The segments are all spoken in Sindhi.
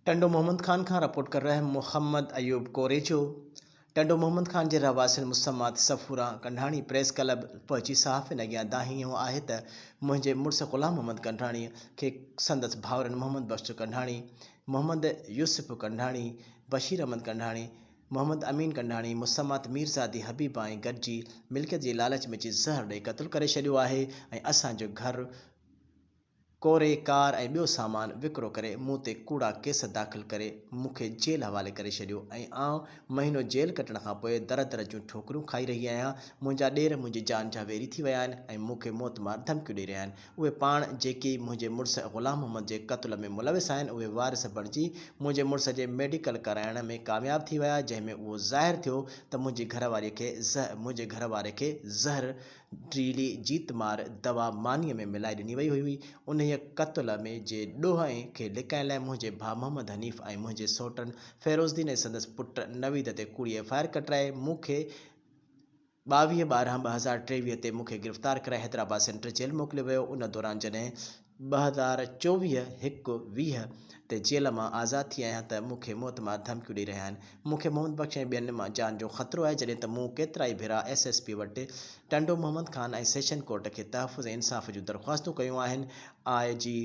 ٽنڊو محمد خان کان رپورٽ ڪر رهي محمد ايوب ڪوريجو ٽنڊو محمد خان جي رهواسين مسمات صفوران ڪنڍاڻي پريس ڪلب پهچي صحافين اڳيان دانهيو آهي ته منهنجي مڙس غلام محمد ڪنڍاڻي کي سندس ڀائرن محمد بخش ڪنڍاڻي، محمد يوسف ڪنڍاڻي، بشير احمد ڪنڍاڻي، محمد امين ڪنڍاڻي، مسمات ميرزادي حبيبه ۽ گڏجي ملڪيت جي لالچ ۾ اچي زهر ڏئي قتل ڪري ڇڏيو آهي ۽ اسان جو گهر ڪوري، ڪار ۽ ٻيو سامان وڪرو ڪري مون تي ڪوڙا ڪيس داخل ڪري مون کي جيل حوالي ڪري ڇڏيو ۽ آئون مهينو جيل ڪٽڻ کان پوء در در جون ٺوڪريون کائي رهي آهيان، منهنجا ڏير منهنجي جان جا ويري ٿي ويا آهن ۽ مون کي موتمار ڌمڪيون ڏئي رهيا آهن. اهي پاڻ جيڪي منهنجي مڙس غلام محمد جي قتل ۾ ملوث آهن اهي وارث بڻجي منهنجي مڙس جي ميڊيڪل ڪرائڻ ۾ ڪامياب ٿي ويا جنهن ۾ اهو ظاهر ٿيو ته منهنجي گهر واري کي منهنجي گهر واري کي زهر ڊريلي جيت مار دوا مانيء ۾ ملائي ڏني وئي هئي. انهيء قتل ۾ جي ڏوهه کي لڪائڻ لاء منهنجي ڀاء محمد حنيف ۽ منهنجي سئوٽن فيروزدين ۽ سندس پٽ نويد تي ڪوڙي ايف I R ڪٽرائي مون کي 22 ٻارهن 2023 تي مون کي گرفتار ڪرائي حيدرآباد سينٽرل جيل موڪليو ويو. ان دوران جڏهن 2024 هڪ 20 تي جيل مان آزاد ٿي آهيان ته مون کي موت مار ڌمڪيون ڏئي رهيا آهن. مون کي محمد بخش ۽ ٻين مان جان جو خطرو آهي جڏهن ته مون ڪيترائي ڀيرا ايس ايس پي وٽ ٽنڊو محمد خان ۽ سيشن ڪورٽ کي تحفظ ۽ انصاف جون درخواستون ڪيون آهن. آء جي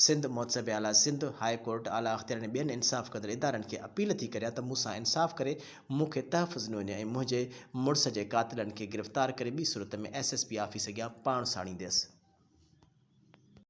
سنڌ، محتسب اعليٰ سنڌ، هاء ڪورٽ، اعليٰ اختيارين ۽ ٻين انصاف ڪندڙ ادارن کي اپيل ٿي ڪريان ته مون سان انصاف ڪري مون کي تحفظ ڏنو وڃي ۽ منهنجي مڙس جي قاتلن کي گرفتار ڪري ٻي صورت ۾ ايس ايس پي آفيس اڳيان پاڻ ساڙينديس.